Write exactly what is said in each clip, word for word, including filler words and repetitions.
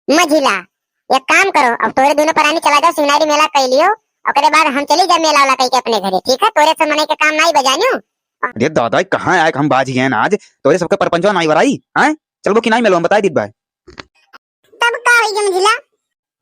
मझिला, एक काम करो, अब तोरे दुनो परानी चला जाओ, सिंगनारी मेला कइ लियो, ओकरे बाद हम चली जाब मेला वाला कइ के अपने घरे, ठीक है? तोरे से मनई के काम नाहीं बा जानियो। अरे दादा, कहाँ आए हम बाझ गए आज, तोरे सबके परपंचवा नाहीं वराई, हैं? चलबो कि नाहीं मेलवा में, बताइ दीत बाय। तब का होई गे मझिला?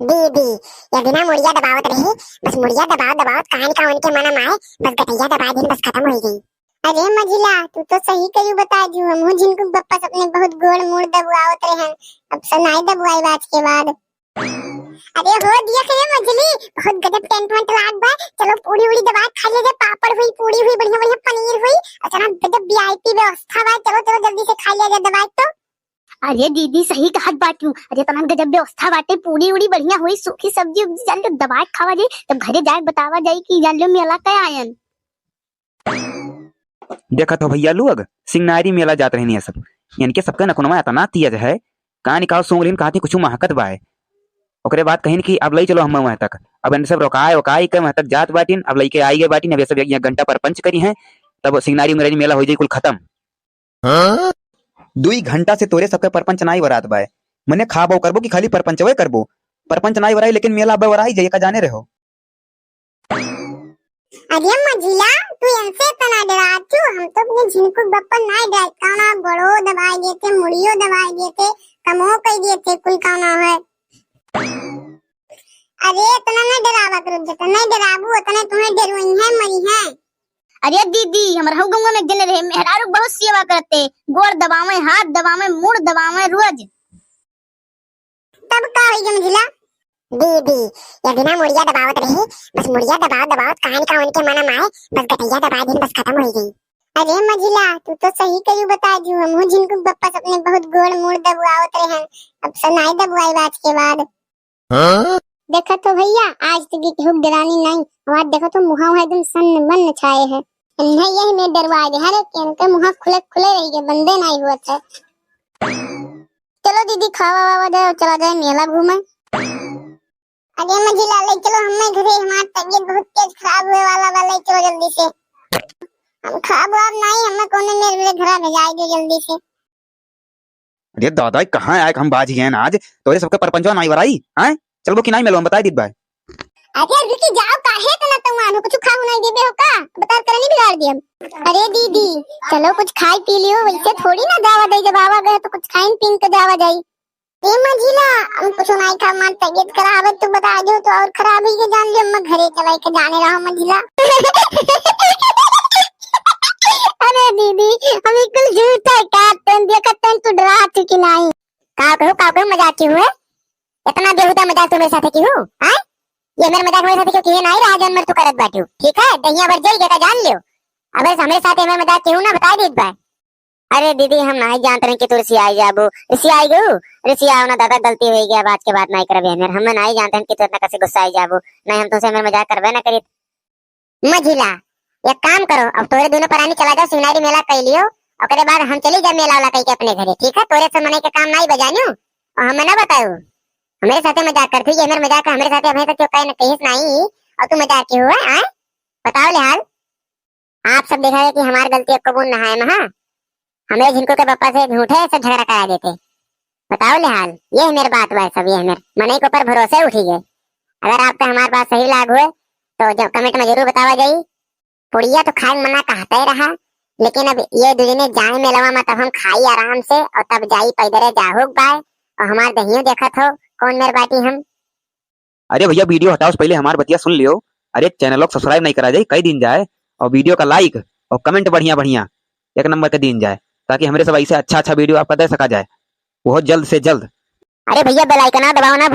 दीदी, ये दिना मुड़िया दबावत रहे, बस मुड़िया दबावत दबावत कान का उनके मना माए, बस गटैया दबाइ दिन, बस खतम होइ गई। अरे मझिला, तू तो सही करियो बताइ दियो, हमहू झिनकू के बप्पा से अपने बहुत गोड़ मुड़ दबुआवत रहे हैं, अब से नाहीं दबुआई आज के बाद। अरे हो दिया रे मझिली, बहुत गजब टेंट वेंट लाग बा, चलो पूड़ी उड़ी दबाइ खा लिया जाए, पापड़ हुई, पूड़ी हुई, बढ़िया बढ़िया पनीर हुई, अतना गजब वीआईपी व्यवस्था बा, चलो चलो जल्दी से खा लिया जाए दबाइ तो। अरे दीदी, सही कहत बाटिउ। अरे, तमाम गजब व्यवस्था बाटे, पूड़ी उड़ी बढ़िया होई, सूखी सब्जी उब्जी, जान लो, दबाइ के खावा जाई, तब घरे जाए के बतावा जाई कि जान लो, मेला कै आयन। देखत हो भइया लोग, सिंगनारी मेला जात रहनी है सब, इनके सबके नकुनवा इतना तेज है, का निकाल सूंघ लेन, कहाँ थी कुछ महकत बाय। ओकरे बाद कहिन कि अब लई चलो हम वहाँ तक। अब इन सब रोकाए ओकाए के वहाँ तक जात बाटिन, अब लइके आई गए बाटिन, अब ये सब एक, एक घंटा परपंच करी हैं, तब सिंगनारी उंगनारी मेला हो जाई कुल खतम। दुई घंटा से तोरे सबके परपंच नाई वरात बाय। मने खाबो करबो कि खाली परपंचवे करबो? परपंच नाई वराई, लेकिन मेला अब्बे वराई जाई, का जाने रहो। अरे मझिला, तू इनसे इतना डरात क्यों? हम तो अपने झिनकू बप्पा नाई डरात। काना गोड़ो दबाई देते, मुड़ियो दबाई देते, कमो कई देते, कुल काना है। अरे इतना ना डरावा करो, जितना डराबू उतना तुम्हें डरवई है, मरी है। अरे दीदी, हमरहू गौवा में एक जने रहे, मेहरारू बहुत सेवा करते, गोड़ दबावे, हाथ दबावे, मुड़ दबावे रोज। तब का होई गे मझिला? दीदी, ये दिना मुड़िया दबावत रहे, बस मुड़िया दबावत दबावत कान का उनके मना माए, बस गटैया दबाइ दिन, बस खतम होइ गई। अरे मझिला, तू तो सही करियो बताइ दियो, हमहू झिनकू बप्पा से अपने बहुत गोड़ मुड़ दबुआवत रहे हैं, अब से नाहीं दबुआई आज के बाद। देखत हो भइया, आज तक केहू के डरानी नाहीं। अब आज देखत हो मुहा वहा एकदम सन्न मन्न छाए है। इन्हें यही में डरवा दे, हरे कि इनके मुहा खुले खुले रही गए, बंदे नाहीं हुआ थे। चलो दीदी, खावा वावा जाए, चला जाए मेला घूमे। अरे मझिला, ले चलो हमें घरे, हमार तबीयत बहुत तेज खराब हुए वाला बा, ले चलो जल्दी से। हम खाब वाब नाहीं, हमें कौनो मेरे, मेरे घरा भेजाई दो जल्दी से। अरे दादा, कहाँ आए हम बाझ गए आज, तोरे सबके परपंचवा नाई वराई, हैं? चलबो कि नाई मेलवा में, बताई दीत बाय। अरे रुकी जाओ, काहे इतना तंगुआन हो, कुछ खाहू नाई देबे हो का? बता करनी बिगाड़ दियम। अरे दीदी, चलो कुछ खाई पी लियो, वैसे थोड़ी ना जावा जाई, जब आवा गए तो कुछ खाइन पीन के जावा जाई। ए मझिला, हम कुछ नाई खा, हमार तबीयत खराब है, तू बता दो तो और खराब ही के जान लियो, मैं घरे चला के जाने रहो मझिला। अरे दीदी, हम बिल्कुल झूठ है का? तेन देखत तेन तू डरात हो कि नाई? का कहू, का कहू, मजाक की हुए? इतना बेहुदा मजाक तू मेरे साथे की हूँ, हैं? ये मेरे मजाक मेरे साथे क्यों किए नाई रहा, जौन मेरे तू करत बाटियो, ठीक है? दहिया भर जेल जेका जान लियो। अबे हमरे साथे मेरे मजाक की हूँ ना, बताई दीत बाय। अरे दीदी, हम नाई जानत रहे कि तू रिसियाई जाबू। रिसियाई गऊ? रिसियाओ ना दादा, गलती होइ गया, अब आज के बाद नाई करबे हमें। हम नाई जानत रहे कि तू इतना कसे गुस्साई जाबू। नाई, हम तुमसे हमें मजाक करबे ना करीत। मझिला, एक काम करो, अब तोरे दोनों परानी चला जाओ, सिंगनारी मेला कई लियो, ओकरे बाद हम चली जाए मेला वाला कई के अपने घरे, ठीक है? तोरे से मनई के काम नाई बजानियो, और हमें ना बताओ, हमारे साथे मजाक करती है, हमारे मजाक, हमारे साथे, हमें तो क्यों कहे न कहिस नाई, और तू मजाक की हुआ, आए? बताओ ले हाल। आप सब देखा है कि हमार गलती एको बूंद ना है महा। हमें झिनकू के पापा से झूठे से झगड़ा करा देते। बताओ ले हाल, ये हमारे बात बा सब, ये हमारे मनई के ऊपर भरोसे उठी गए। अगर आपका हमार बात सही लाग हुए तो जब कमेंट में जरूर बतावा जाई। पुड़िया तो खाए मना कहते रहा, लेकिन अब ये दो जने जाए मेलवा में तब हम खाई आराम से और तब जाई पैदरे जाहुक बाय और हमार दहियो देखत हो कौन मेर बाटी हम। अरे भैया, वीडियो हटाओ से पहले हमार बतिया सुन लियो। अरे चैनल को सब्सक्राइब नहीं करा जाए, कई दिन जाए, और वीडियो का लाइक और कमेंट बढ़िया बढ़िया एक नंबर के दिन जाए, ताकि हमरे सब ऐसे अच्छा अच्छा वीडियो आपका दे सका जाए, वो जल्द से जल्द। अरे भैया, बेल आइकन दबाओ ना।